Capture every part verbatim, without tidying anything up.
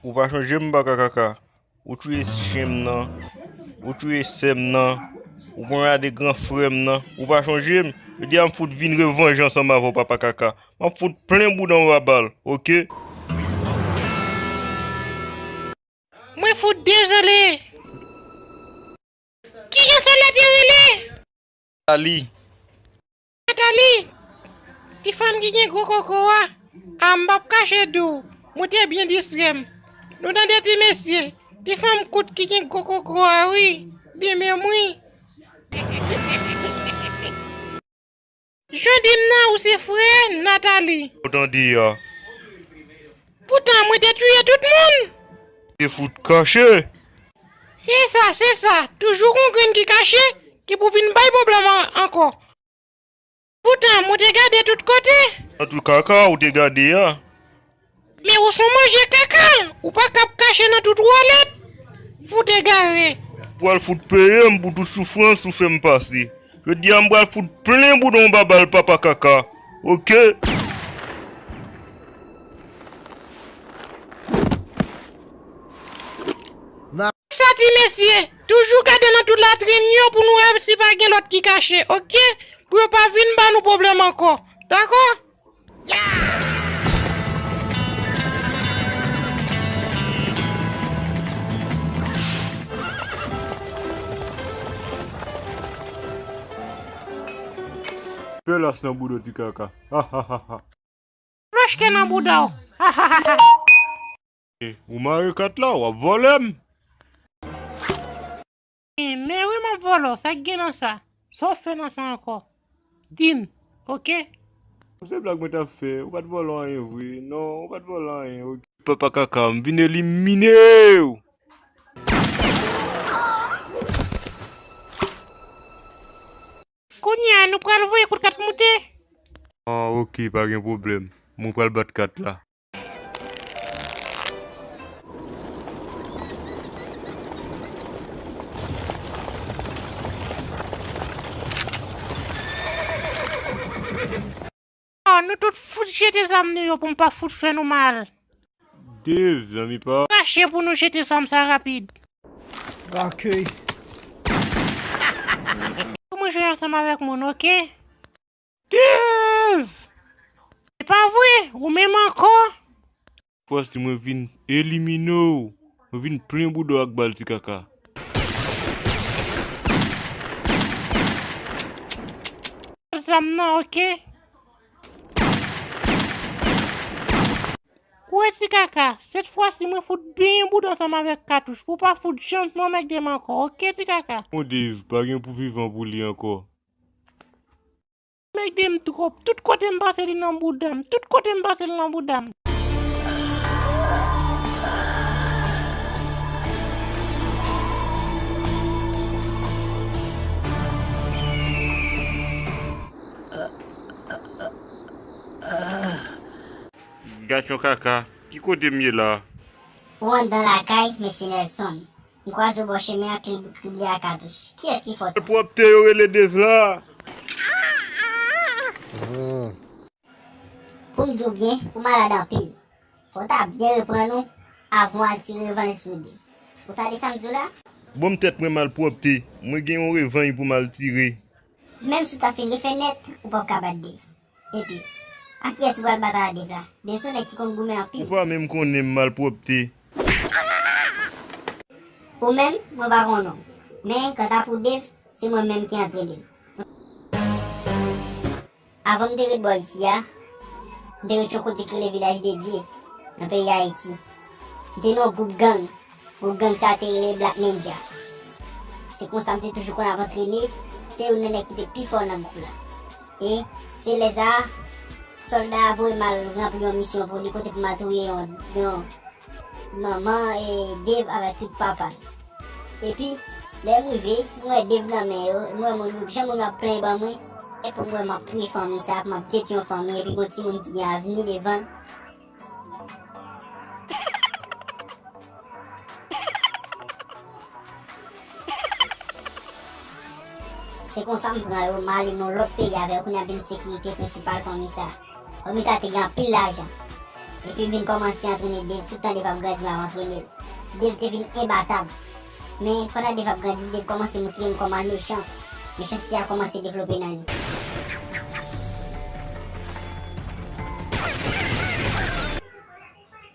Ou pa chonje m, Papa Kaka? Ou touye chen m nan. Ou touye sè m nan. Ou ponyade gran frè m nan. Ou pa chonje m? Jodi a m fout vin revanje ansanm avè w, Papa Kaka. M ap fout plen bouda w a bal, oke? Mwen fout dezole. Kijan sòlda te rele? Nathalie. Nathalie, ti fanm ki gen gwo koko a. A, m p ap kache di w, mwen te byen distrè m. Nou tande ti mesye, ti fanm kout ki gen gwo koko a wi, li menm wi. Jan di m nan, ou se frè Nathalie. Ou tande a? Poutan, mwen te tiye tout moun. Te fout kache. Se sa, se sa. Toujou gon grenn ki kache, ki pou vin bay pwoblèm an-, ankò. Poutan, mwen te gade tout kote. Nan tout kaka, ou te gade a. Men ou son manje kaka, ou pa kab kache nan tout walèt. Fout egare. Pral fout peye m pou tout soufrans ou fè m pase. Jodi a m pral fout plen bouda w a bal, Papa Kaka. Oke? Sa ti mesye, toujou gade nan tout latrin yo pou nou wè si pa gen lòt ki kache, oke? Pou yo pa vin ba nou pwoblèm ankò. Dakò? Pelas nan bouda ti kaka. Ha, ha, ha, ha. Flòchke nan bouda w. Ha, ha, ha, ha. Ou mare kat la, w ap vòlè m. Men wi, m ap vòlè w, sa k gen nan sa? Sa w fè nan sa ankò? Di m, oke? Se blag mwen t ap fè. Ou pa t vòlè anyen vre. Non, ou pa t vòlè anyen, oke? Papa Kaka, m vin elimine w. Kounye a, nou pral voye kout kat moute. Ah, oke, pa gen pwoblèm. Mwen pral bat kat la. Oh, nou tout fout jete zam nou yo pou m pa fout fè nou mal. Dave, zanmi pa. Kache pou nou jete zam sa rapid. Akèy. Pou mwen jwe ansanm avèk moun, oke? Dave! Se pa vre, ou menm ankò? Fwa si mwen vin elimine w, mwen vin plen bouda w ak bal ti kaka. Zam nan, oke? Kouwè ti kaka, sèt fwa si mwen fout benyen bouda w ansanm avèk katouch, pou w pa fout janm anmègde m ankò, oke ti kaka? Bon Dave, pa gen pou vivan pou li ankò. Anmègde m twòp, tout kote m pase li nan bouda m, tout kote m pase li nan bouda m. Gad yon kaka, ki kote m ye la? Ou anndan lakay, mesye Nelson. M kwaze w bò chemen an, krib, krib li a katouch. Kiyès ki fò sa? Se pwòpte yo rele Dave la. Pou m di w byen, ou malad anpil. Fò w ta byen reprann ou avan w al tire revanj sou Dave. Ou tande sa m di w la? Bon, m tèt mwen malpwòpte. Mwen gen yon revanj pou m al tire. Menm si w ta fin refè nèt, ou p ap ka bat Dave. Epi, a kiyès ou pral bat a Dave la? Dave se yon nèg ki konn goumen anpil. Ou pa menm konnen m malpwòpte. Ou menm, mwen pa konnen w. Men, kanta pou Dave, se mwen menm ki antrene l. Avan m te ret bò isi a, m te ret yon kote ki rele Vilaj de Dye, nan peyi Ayiti. M te nan yon gwoup gang. Gwoup gang sa a te rele Black Ninja. Se konsa m te toujou konn ap antrene, se youn nan nèg ki te pi fò nan gwoup la. E se lè sa a, sòlda a voye m al ranpli yon misyon pou li kote pou m al touye yon, yon manman e Dave avèk tout papa l. Epi, lè m rive, m wè Dave nan men yo, m wè moun yo, jan moun yo ap plenyen ban mwen, e pou m wè m ap touye fanmi sa a, pou m ap detwi yon fanmi, epi gon timoun ki gen avni devan l. Se konsa m pran yo, m ale nan lòt peyi avè yo, kounye a m vin sekirite prensipal fanmi sa. Fanmi sa te gen anpil lajan. Epi m vin kòmanse antrene Dave, tout tan Dave ap grandi, m ap antrene l. Dave te vin enbatab. Men, pandan Dave ap grandi, Dave kòmanse montre m kòman l mechan. Mechanste a kòmanse devlope nan li.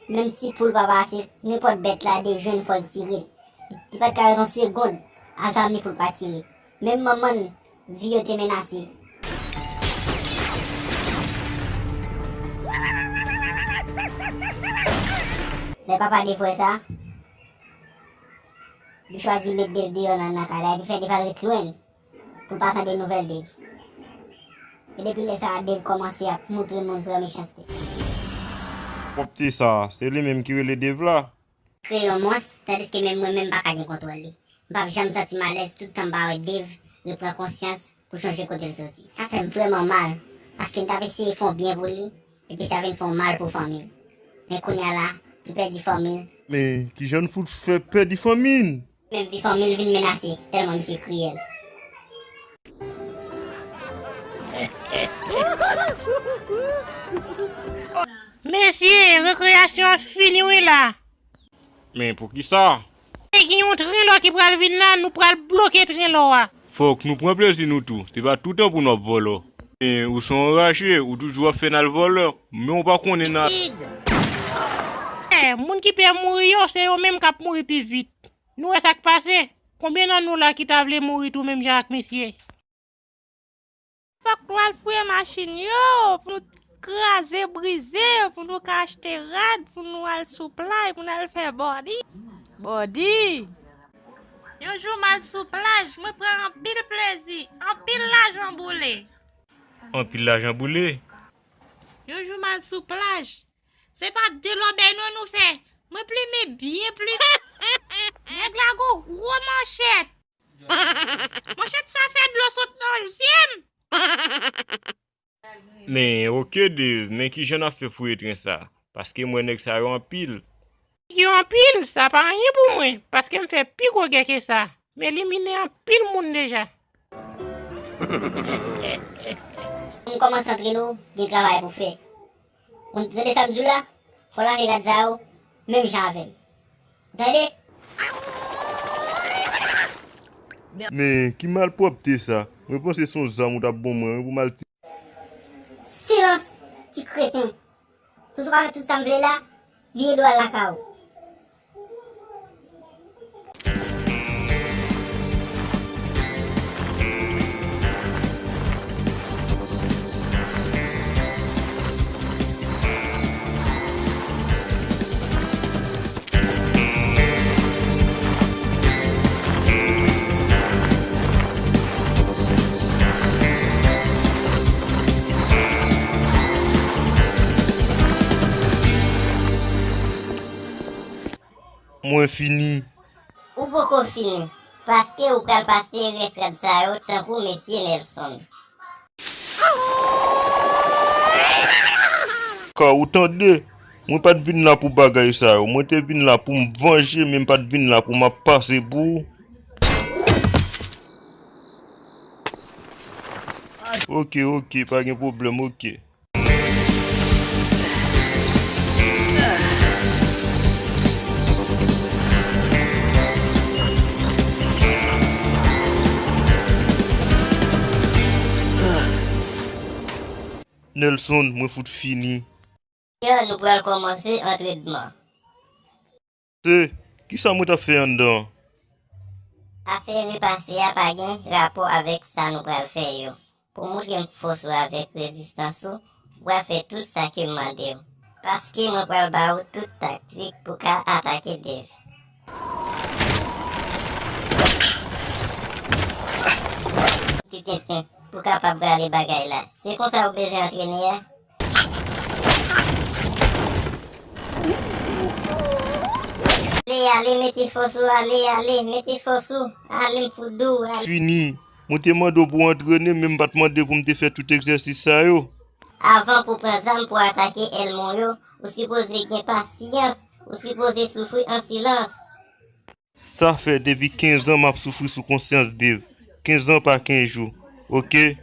Menm ti poul pa pase, nenpòt bèt la, Dave jwenn fò l tire l. Li pa t ka ret yon segonn, a zam li pou l pa tire. Menm manman l, vi yo te menase. Lè papa Dave wè sa, li chwazi met Dave deyò nan, nan kay la, epi fè Dave al ret lwen pou l pa tande nouvèl Dave. E depi lè sa a, Dave kòmanse ap montre moun vrè mechanste. Pwòpte sa, se li menm ki rele Dave la. Kreye yon mons, tandiske menm mwen menm m pa ka gen kontwòl li. M p ap janm santi m alèz tout tan m pa wè Dave reprann konsyans pou l chonje kote l soti. Sa fè m vrèman mal, paske m t ap eseye fè yon byen pou li, epi sa vin fè yon mal pou fanmi l. Men kounye a la, li pèdi fanmi l. Men kijan n fout fè pèdi fanmi n? Menm vi fanmi l vin menase, tèlman misye kriyèl. Mesye, rekreyasyon an fini wi la. Men poukisa? E gen yon tren lò ki pral vin la, nou pral bloke tren lò a. Fòk nou pran plezi nou tou, se pa toutan pou n ap vòlò. Men ou se yon raje, ou toujou ap fè n al vòlò, men ou pa konnen nan. Sid! Eh, moun ki pè mouri yo, se yo menm k ap mouri pi vit. Nou wè sa k pase? Konbyen nan nou la ki ta vle mouri tou menm jan ak misye? Fòk nou al fouye machin yo, pou nou kraze, brize, pou nou ka achte rad, pou nou al sou plaj, pou nou al fè bòdi. Bòdi! Yon jou m al sou plaj, mwen pran anpil plezi, anpil lajan boule. Anpil lajan boule? Yon jou m al sou plaj, se pa de lòbèy non nou fè, mwen plime byen plime. Nèg la gon gwo manchèt. Manchèt sa fè dlo sot nan zye m. Men, oke Dave, men kijan n ap fè fouye tren sa? Paske m wè nèg sa yo anpil. Nèg yo anpil, sa pa anyen pou mwen, paske m fè pi gwo gè ke sa. M elimine anpil moun deja. Pou n kòmanse antrene w, gen travay pou fè. Ou tande sa m di w la? Fò w lave rad sa yo, menm jan avè m. Ou tande? Men, ki malpwòpte sa? Mwen panse se yon zam ou t ap ban mwen wi pou m al ti. Silans, ti kreten! Tout sa w pa fè tout sa m vle la, vire do al lakay ou. Mwen fini. Ou poko fini, paske ou pral pase rès rad sa yo tankou mesye Nelson. Ka ou tande? Mwen pa t vin la pou bagay sa yo. Mwen te vin la pou m vanje, men m pa t vin la pou m ap pase pou ou. Oke, oke, pa gen pwoblèm, oke. Nelson, mwen fout fini. Yo, nou pral kòmanse antrenman. Se, kisa mwen t ap fè anndan an? Afè repase a pa gen rapò avèk sa nou pral fè yo. Pou w montre m fòs ou avèk rezistans ou, ou pral fè tout sa ke m mande w. Paske mwen pral ba ou tout taktik pou w ka atake Dave. Ti tenten, pou w kapab rale bagay la. Se konsa ou bezwen antrene a? Ale, ale, mete fòs ou, ale, ale, mete fòs ou. Ale, m fout di w, ale. Fini. Mwen te mande w pou w antrene, men m pa t mande pou m te fè tout egzèsis sa yo. Avan pou w pran zam pou w atake ènmi w yo, ou sipoze gen pasyans, ou sipoze soufri an silans. Sa fè depi kenz an m ap soufri sou konsyans Dave. Kenz an pa kenz jou, oke?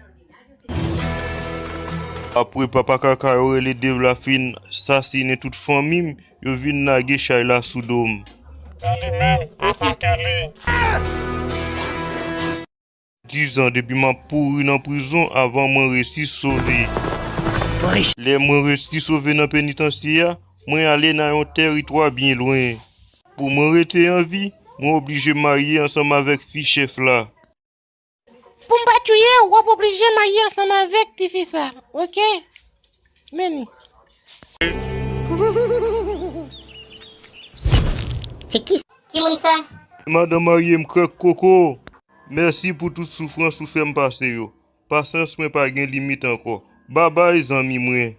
Apre papa kaka yo rele Dave la fin sasinen tout fanmi m, yo vin lage chay la sou do m. Se li menm, atake li! Dizan depi m ap pouri nan prizon avan mwen resi sove. Lè mwen resi sove nan penitansye a, mwen ale nan yon tèritwa byen lwen. Pou mwen rete an vi, mwen oblije marye ansanm avèk fi chèf la. Pou m pa touye w, w ap oblije marye ansanm avèk tifi sa, oke? Meni. Se ki? Ki moun sa? Madan marye m krèk koko. Mèsi pou tout soufrans ou fè m pase yo. Pasyans mwen pa gen limit ankò. Babay zanmi mwen.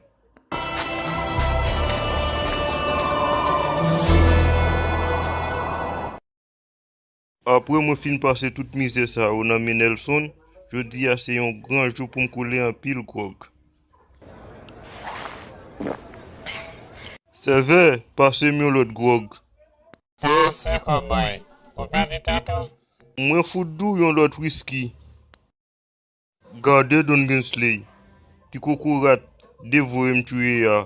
Apre mwen fin pase tout mizè sa yo nan men Nelson, jodi a se yon gran jou pou m koule anpil gwòg. Sèvè, pase m yon lòt gwòg. Sa se kòbòy. Ou pèdi tèt ou? Mwen fout di w yon lòt wiski. Gade Don Gensley, ti kokorat Dave voye m touye a.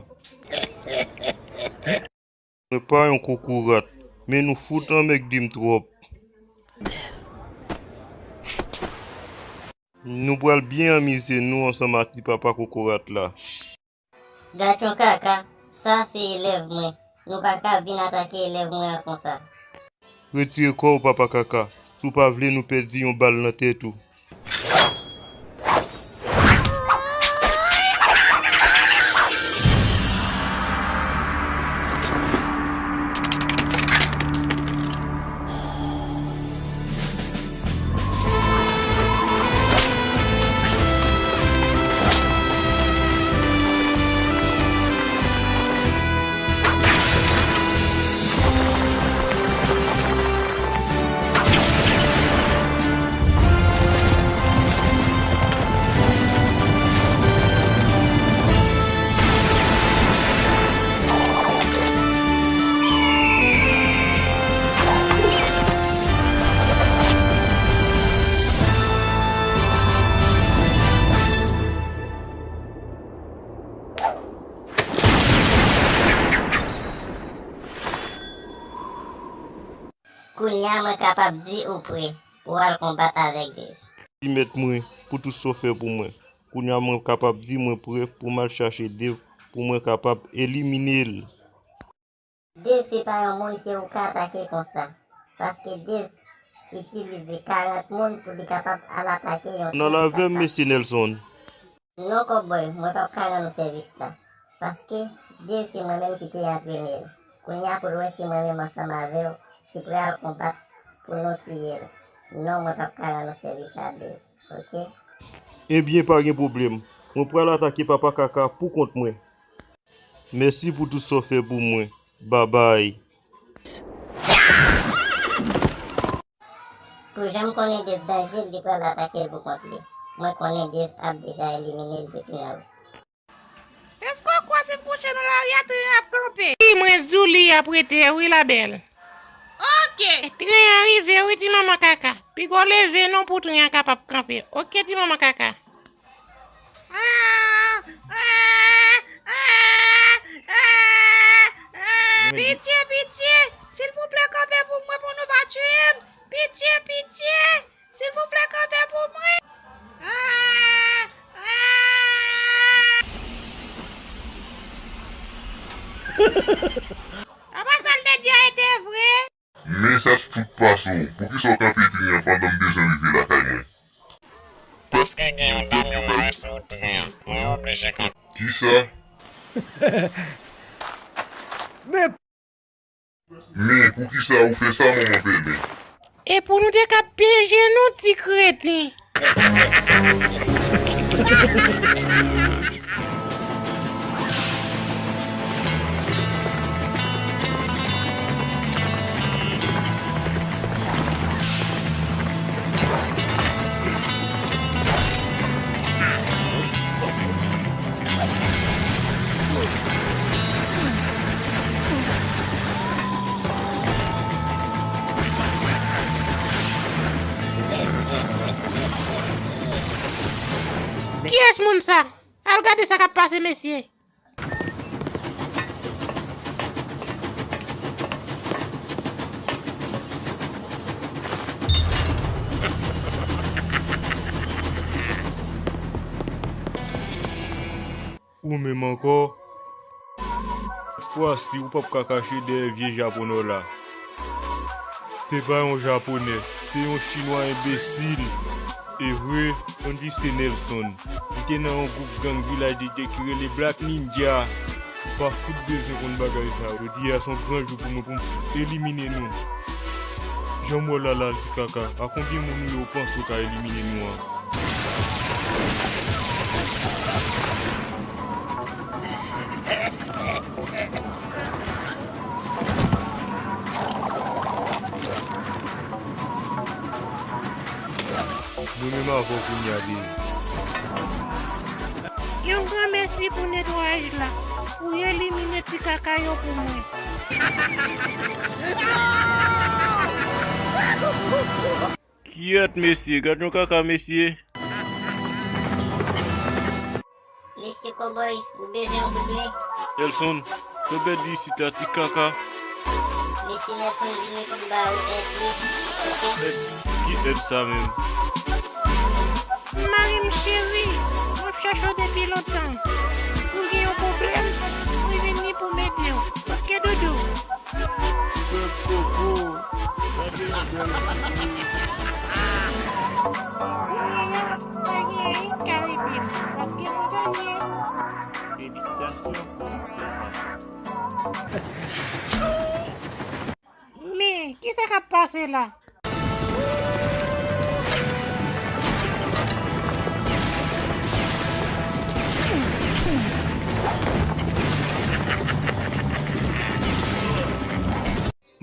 Mwen pa yon kokorat, men nou fout anmègde m twòp. Nou pral byen anmize nou ansanm ak ti papa kokorat la. Gason kaka, sa se elèv mwen. Nou pa ka vin atake elèv mwen an konsa. Retire kò w, papa kaka, si w pa vle nou pèdi yon bal nan tèt ou. Kounye a mwen kapab di ou prè pou w al konbat avèk Dave. Ti mèt mwen, pou tout sa w fè pou mwen. Kounye a mwen kapab di mwen prè pou m al chache Dave pou mwen kapab elimine l. Dave se pa yon moun ke ou ka atake konsa, paske Dave itilize karant moun pou li kapab al atake yon... Nan lavè m, mesye Nelson. Non, kòbòy, mwen p ap ka rann ou sèvis la. Paske Dave se mwen menm ki te antrene l. Kounye a pou l wè si mwen menm ansanm avè w ki prè al konbat pou nou tiye l. Non, mwen p ap ka rann ou sèvis la, Dave. Oke? Ebyen, pa gen pwoblèm. Mwen pral atake papa kaka pou kont mwen. Mèsi pou tout sa w fè pou mwen. Babay. Pou jan m konnen Dave danje, li pral atake l pou kont li. Mwen konnen Dave ap deja elimine l depi nan wout. Èske w kwè si m kouche nan lari a, tren an ap kanpe? Wi, mwen di w li ap rete, wi, la belle. Oke. Tren an rive, wi, ti manman kaka. Piga w leve non pou tren an kapab kanpe. Oke, ti manman kaka. Ah, ah, ah, ah, ah. Pitye, pitye, silvouplè, kanpe pou mwen pou nou pa tiye m. Pitye, pitye, silvouplè, kanpe pou mwen. Ah, ah. Apa sa l te di a, e te vre? Men sa t fout pase w. Poukisa w kanpe tren an pandan m bezwen rive lakay mwen? Paske gen yon dam yo mare sou wout tren an. Mwen oblije kanpe. Kisa? Men. Men, poukisa ou fè sa, manman pèlen? E pou nou te ka pyeje nou, ti kreten. Kiyès moun sa? A, Al gade sa k ap pase, mesye. Ou menm ankò? Fwa si ou p ap ka kache dèyè vye japonè w la. Se pa yon japonè, se yon chinwa enbesil. E vre, yon di se Nelson. Li te nan yon gwoup gang Vilaj de Dye ki rele Black Ninja. Pa fout bezwen konn bagay sa. Jodi a se yon gran jou pou mwen, pou m elimine nou. Jan m wè w la, la, ti kaka, a konbyen moun ou ye ou panse ou ka elimine nou an? Mwen menm avè w kounye a, Dave. Yon gran mèsi pou netwayaj la. Ou elimine ti kaka yo pou mwen. Kyèt, mesye, gad yon kaka, mesye. Mesye Kòbòy, ou bezwen yon kout men? Nelson, fè bèt di isit la, ti kaka. Mesye Nelson vini pou l ba ou èd li, oke? Èd? Ki èd sa menm? Mari m cheri, m ap chèche w depi lontan. Si w gen yon pwoblèm, mwen vini pou m ede w. Oke, doudou? Pèp koko, gade yon bèl figi. Kounye a, pa gen anyen k ka rete m, paske mwen ganye. Felisitasyon pou siksè sa. Men, kisa k ap pase la?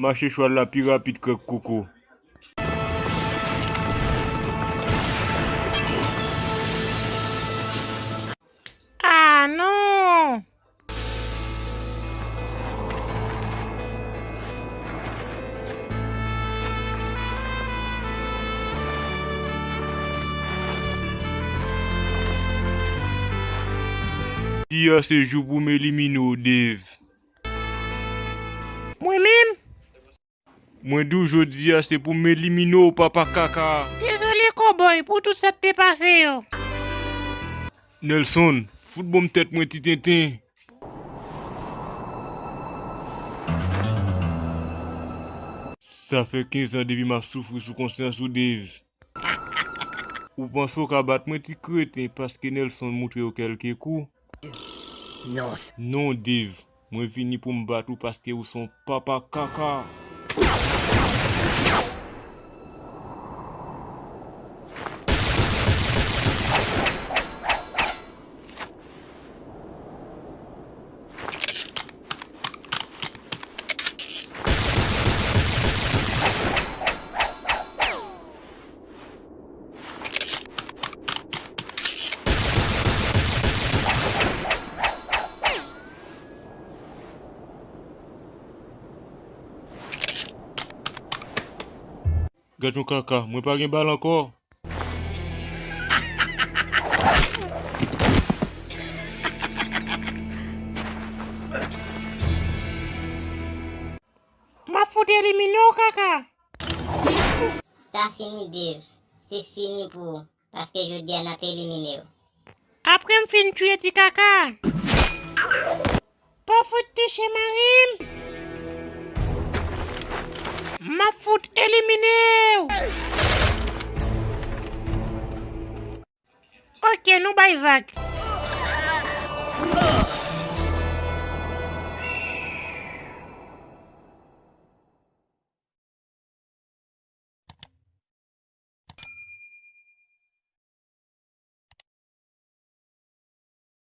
Mache chwal la pi rapid krèk koko. Ah non! Jodi a se jou pou m elimine w, Dave. Mwen menm? Mwen di w jodi a se pou m elimine w, papa kaka. Dezole, Kòbòy, pou tout sa k te pase yo. Nelson, fout bon m tèt mwen, ti tenten. Sa fè kenz an depi m ap soufri sou konsyans ou, Dave. Ou panse w ka bat mwen, ti kreten, paske Nelson montre w kèlke kou? Non. Non, Dave. Mwen vini pou m bat ou paske ou se yon papa kaka. Gad yon kaka, mwen pa gen bal ankò. M ap fout elimine w, kaka. Sa fini, Dave. Se fini pou ou. Paske jodi a n ap elimine w. Apre m fin tiye ti kaka. Pa fout touche mari m. M ap fout elimine w. Oke, nou bay vag.